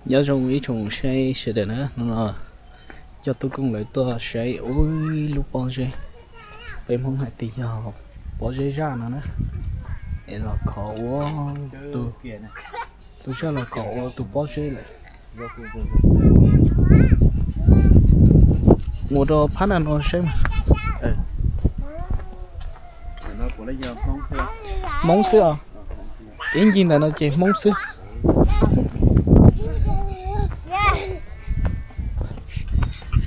Nyob zoo ib tsoom saib sawv daws na, no coj Tub Kooj lawv tuaj saib ib lub pob zeb, peb Hmoob hais tias yog pob zeb zaj no na, es los khov ua tus, tus zaj los khov ua tus pob zeb lawm. Mus rau phab no saib mas. Hmoob xwb os. Ib ncig ntawm no ces Hmoob xwb.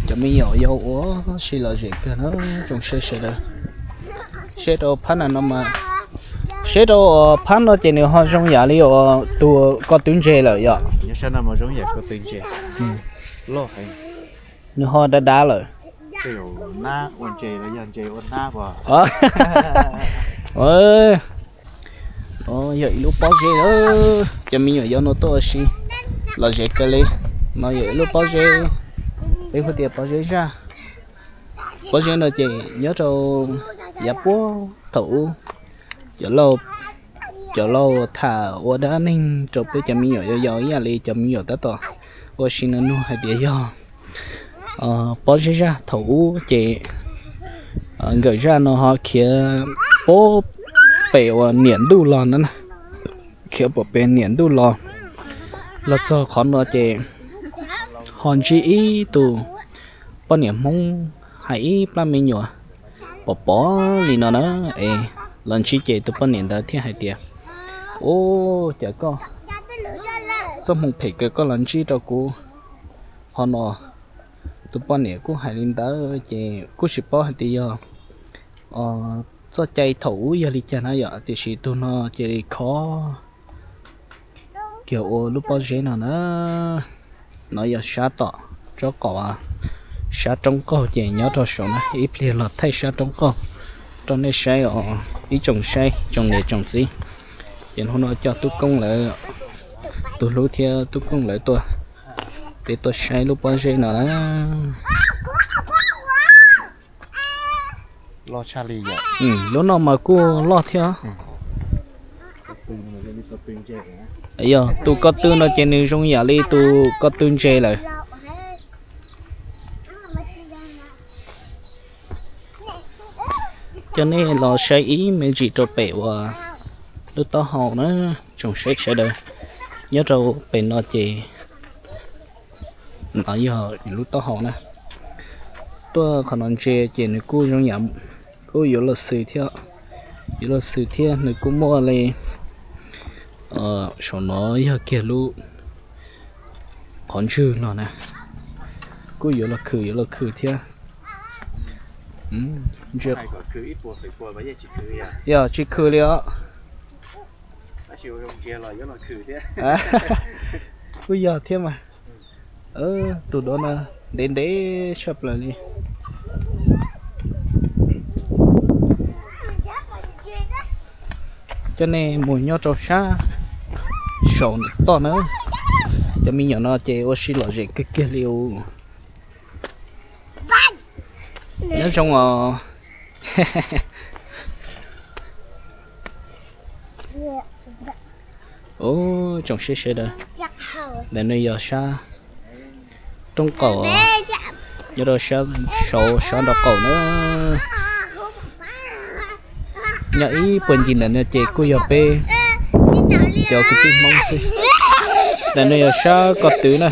Cov me nyuam yau ua si lom zem kawg na tsoom saib sawv daws. Saib rau phab no mas, saib rau phab no ces nws ho zoo yam li uas tus ko tw ntses lawm yom. Nws ho dav dav lawm. Yog ib lub pob zeb, cov me nyuam yau no tuaj ua si lom zem kawg li. No yog ib lub pob zeb, peb hu tias pob zeb zaj. Pob zeb no ces nyob rau yav puag thaum ub, cov laus tham ua dab neeg rau peb cov me nyuam yau yau ib yam li cov me nyuam tab tom ua si no nug hais tias yog pob zeb zaj thaum ub ces nkawm zaj no ho khiav puag pem uas niam ntuj los na, khiav puag pem niam ntuj los, los txog qhov no ces ho ntsib ib tug poj niam Hmoob hais ib plab me nyuam pom pom li no na, es los ntsib ces tus poj niam ntawd thiaj hais tias, Ub, cas koj txoj hmoo phem kawg koj los ntsib rau kuv qhov no. Tus poj niam kuj hais li ntawd ces kuj tsis paub hais tias yog txoj cai thaum ub yog li cas na yom, tiam sis tus no cia li khov kiag ua lub pob zeb no na. No yog sab tom tsob qaum, sab roob qaug ces nyob rau saum na, ib pliag los thaij sab roob qaug rau nej saib os ib tsoom saib tsoom niam tsoom txiv. Ces hnub no coj Tub Kooj lawv tus hlub thiab Tub Kooj lawv tuaj, peb tuaj saib lub pob zeb no na. Lub no mas kuj loj thiab. Yog tus ko tw no ces nws zoo yam li tus ko tw ntses lawm. Coj nej los saib ib me ntsis rau pem uas lub taub hau na, tsoom saib sawv daws. Nyob rau pem no ces no yog lub taub hau na. Tuaj qhov no ntsia ces nws kuj zoo yam, kuj yuav luag xwm thiab, yuav luag xwm thiab nws kuj muaj li, saum no yog kiag lub qhov ntswg no na, kuj yuav luag khwm yuav luag khwm thiab. Yog tsis khwm li os. Kuj yog thiab mas. Tus duav no ntev ntev tshaj plaws li. Coj nej mus nyob rau sab saum toj na. Cov me nyuam no ces ua si lom zem kawg kiag li os. Nyob zoo os. Ub, tsoom saib sawv daws, ntawm no yog sab roob qaum, nyob rau sab saud sab nraub qaum na. Nyob ib puag ncig ntawm no ces kuj yog peb cov kwv tij Hmoob xwb. Ntawm no yog sab ko tw na.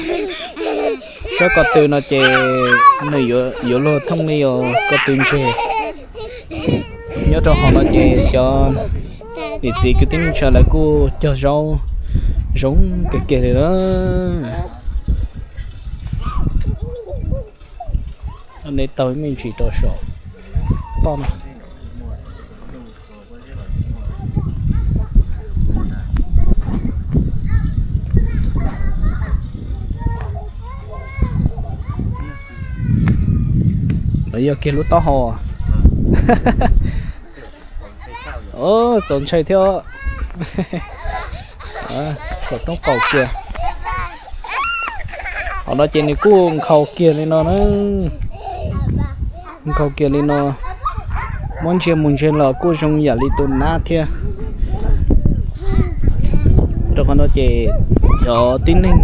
Sab ko tw no ces nws yuav luag thooj li os ko tw ntses. Nyob rau hauv no ces cov niam txiv kwv tij neej tsa lawv kuj cog zaub zoo kawg kiag li na. Nej taug ib me ntsis rau saum toj no. Lawv yog kiag lub taub hau. Txaus ntshai thiab. Saum roob qaum kiag. Qhov no ces nws kuj nkhaus kiag li no na. Nkhaus kiag li no. Muab ntsia mus ntsia los kuj zoo yam li tus nab thiab. Rau qhov no ces cov tib neeg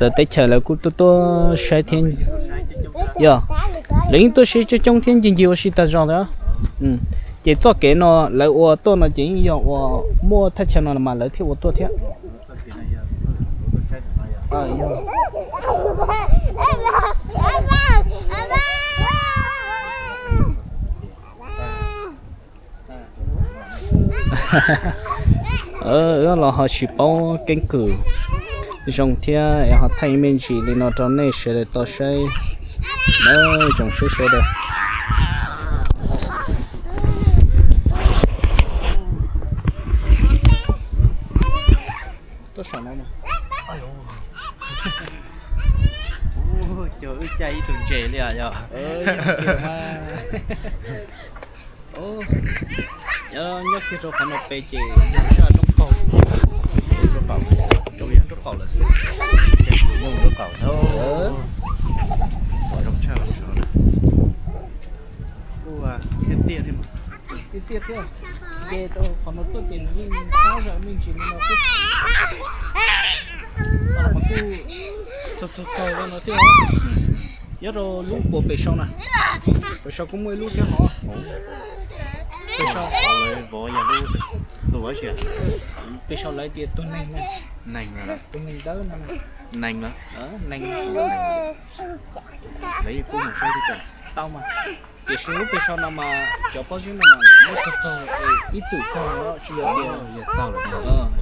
txawv teb chaws lawv kuj tuaj tuaj saib thiab. Yog, lawv yeej tuaj saib coob coob thiab ncig ncig ua si tag zog ntawd. Ces txoj kev no lawv ua tuaj no ces yeej yog uas muaj thaj chaw no mas lawv thiaj ua tuaj thiab. Wb los ho tsis paub keeb kwm zoo thiab es ho thaij me ntsis li no rau nej sawv daws tau saib. Tsoom saib sawv daws. Tuaj saum no. Ua cas wb caij ib tug ntses li yog? Nyob kiag rau qhov no pem ces yog sab roob qaug, roob qaug lawm xwb. Roob qaug, pom zoo tshaj. Tiaj tiaj thiab, ces rau qhov no tuaj ces nws yeej sab zog me ntsis li no xwb. Qhov kuj txog txog txog no thiab. Nyob rau lub puas pem saum na, pem saum kuj muaj ib lub thiab hov. Pem saum, pem saum lawv tias tus neeg na, tus neeg dawb no, neeg, neeg. Lawv yeej pub mus saib tau mas. Tiam sis lub pem saum no mas cov pob zeb no mas muab txog txog ib txwm txog, tsis yog tias,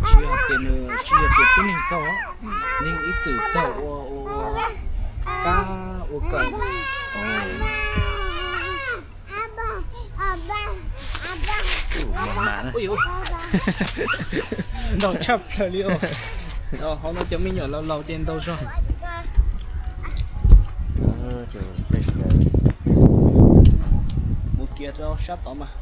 tsis yog tias nws, tsis yog tias tib neeg txog, nws ib txwm txog ua, ua kab ua kaus. Ntau tshaj plaws li os. Hauv no cov me nyuam laus laus ces ntau zog. Mus kiag rau sab tod mas.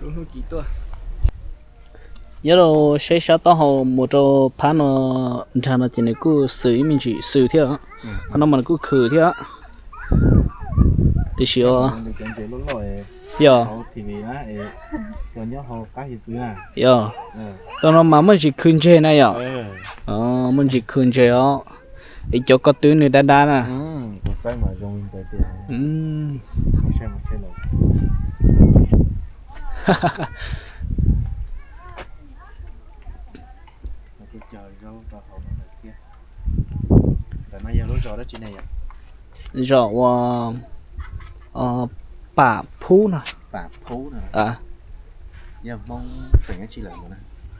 Lub hnub ci tuaj. Nyob rau saib sab taub hau mus rau phab no nrag no ces nws kuj xws ib me ntsis xws thiab. Qhov no mas nws kuj khwm thiab. Tiam sis os, yog, yog, rau no mas muaj ntsis khw ntseg na yom. Muaj ntsis khw ntseg os. Es cov ko tw nws dab dab na. Zos uas Pam Phub no.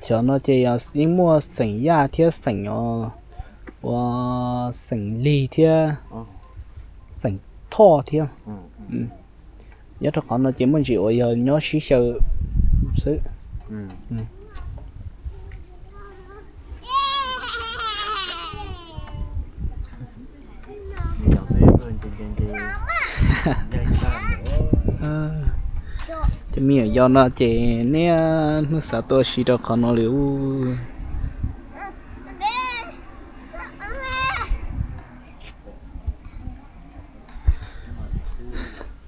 Xyov no ces yeej muaj xeem Yaj thiab xeem, ua, xeem Lig thiab xeem Thoj thiab. Nyob rau qhov no ces muaj ntsis uas yog nyob sib xyaw xwb. Cov me nyuam yau no ces niaj hnub xav tuaj si rau qhov no li ub.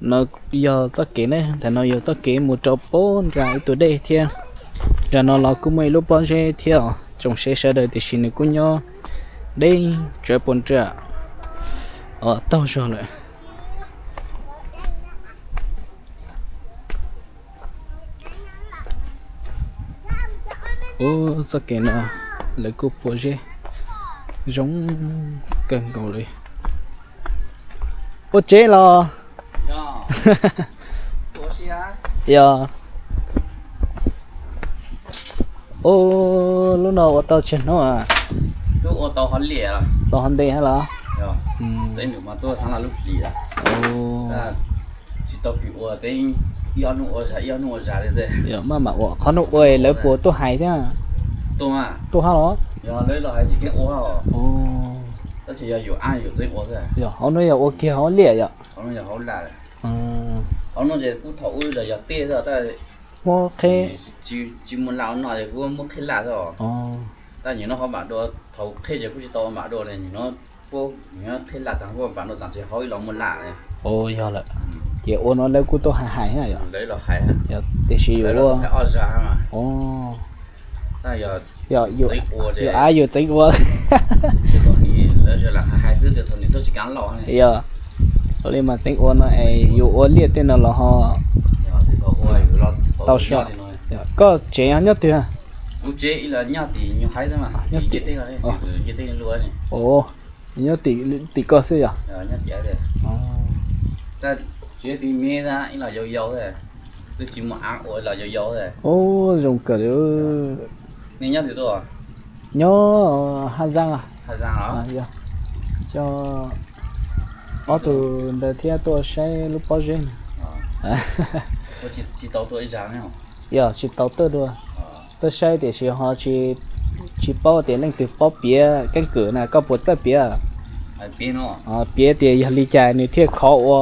No yog txoj kev ne, ntawm no yog txoj kev mus rau pem nram ib tug dej thiab. Nram no los kuj muaj ib lub pob zeb thiab os, tsoom seb sawv daws, tiam sis nws kuj nyob deb tsawv puas nram taug zog lawm. Ub, txoj kev no lawv kuj pua zeb zoo kawg nkaus li. Ua tsev los? Yog. Ub, lub no ua tau tsawg hnub? Tau hov ntev los? Maj mam ua, qhov no ua lawv puas tuaj hais thiab? Tuaj hab los? Hauv no yog ua kiag hauv liaj yom? Muab qheb. Tsis muaj laj ua noj, kuv muab qheb laj xwb. Tab nim no ho mam dua, thaum qheb ces kuj tsis tau mam dua li, nim no Nyob theb laj tag nkuaj npam no txog tsis haus ib los muaj laj. Ua yog lawm, ces ua no lawv kuj tuaj hais hais thiab yom. Tiam sis yus ua, yus av yus txeev ua. Yog, ua li mas txeev ua no es yus ua liaj tej no los ho tau so. Koj tsev nyob twg? Nyob tim koj xwb yog? Ua zoo kawg li. Nyob Haj Zaaj, coj ob tug ntawd thiab tuaj saib lub pob zeb. Yog tsis tau tuaj dua, tuaj saib tiam sis ho tsis paub tias leej twg paub piav keeb kwm na, koj puas txawj piav? Piav tias yog li cas nws thiaj khov ua,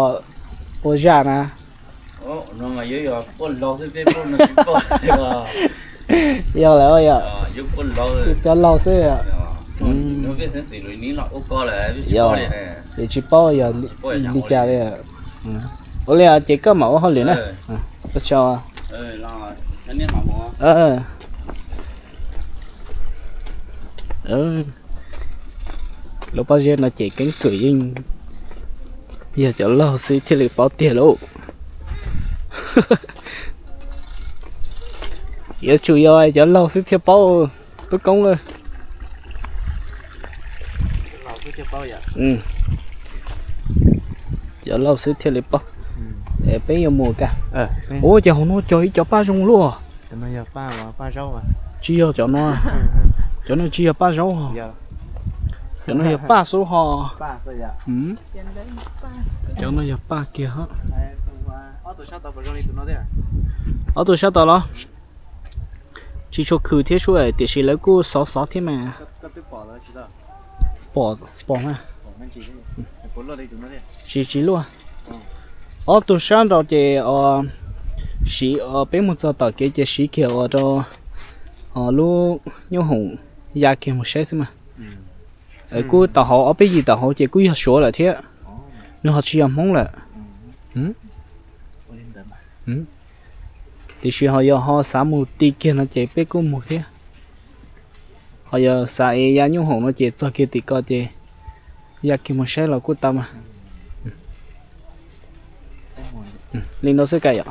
ua zaj na. Yog lawm yog, cov laug xwb. Yog, ces tsis paub yog li cas li. Ua li ces koj mam ua hauj lwm na. Lub pob zeb no ces keeb kwm yeej yog cov laug xwb thiaj li paub tiag lauj. Yuav tsum yog cov laug xwb thiaj paub, tub koob. Cov laug xwb thiaj li paub. Peb yuav mus ka. Ua cas hauv no cog ib co paj zoo luaj. Tsis yog cov no, cov no tsis yog paj zaub ho. Cov no yog paj xub ho. Cov no yog paj kiag ho. Ob tug sab tod los? Tsis tshua khwm thiab sub, tiam sis lawv kuj xov xov thiab mas. Pom, pom na. Tsis, tsis luaj. Ob tug sab nraud ces siv, peb mus txog tom kev ces siv kiag ua rau lub nyoob hoom ya kiag mus saib xwb mas. Kuj tau hauv ob peb yim tom hauv ces kuj yog Suav lawm thiab, nws ho tsis yog Hmoob lawm. Tiam sis ho yog ho xav mus ti kiag no ces peb kuj mus thiab. Ho yog xav es ya nyoob hoom no ces txog kiag tim ko ces ya kiag mus saib los kuj tau mas. Li no xwb ka yom.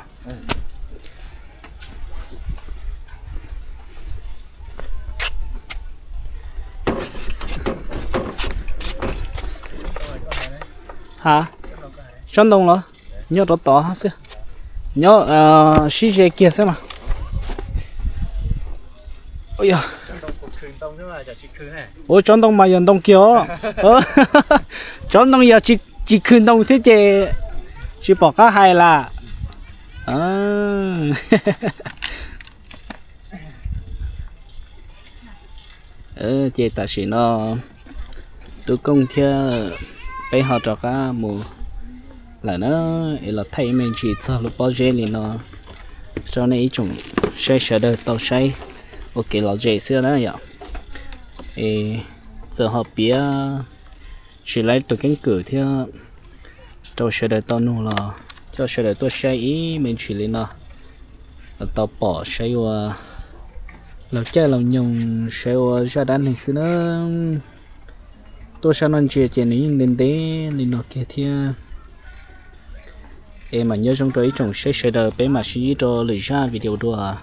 Ha, tsob ntoo los? Nyob rau tod xwb. Nyob sib ze kiag xwb mas. Ua tsob ntoo mas yog ntoo kiag os. Tsob ntoo yog tsis khwv ntoo thiab ces tsis pom qab hais las. Ces tam sim no tub Kooj thiab peb ho rov qab mus lawm na, es los thaij ib me ntsis txog lub pob zeb li no rau nej ib tsoom saib sawv daws tau saib ua kev lom zem xwb na yom. Es txawm ho piav tsis laib tus keeb kwm thiab rau sawv daws tau nug los coj sawv daws tuaj saib ib me ntsis li no, tau pom saib ua laug caij laug nyoog, saib ua zaj dab neeg xwb na. Tuaj sab no ntsia ces nws yeej ntev ntev li no kiag thiab. Es mam nyob zoo rau ib tsoom saib sawv daws, peb mam sib ntsib rau lwm zaj video dua.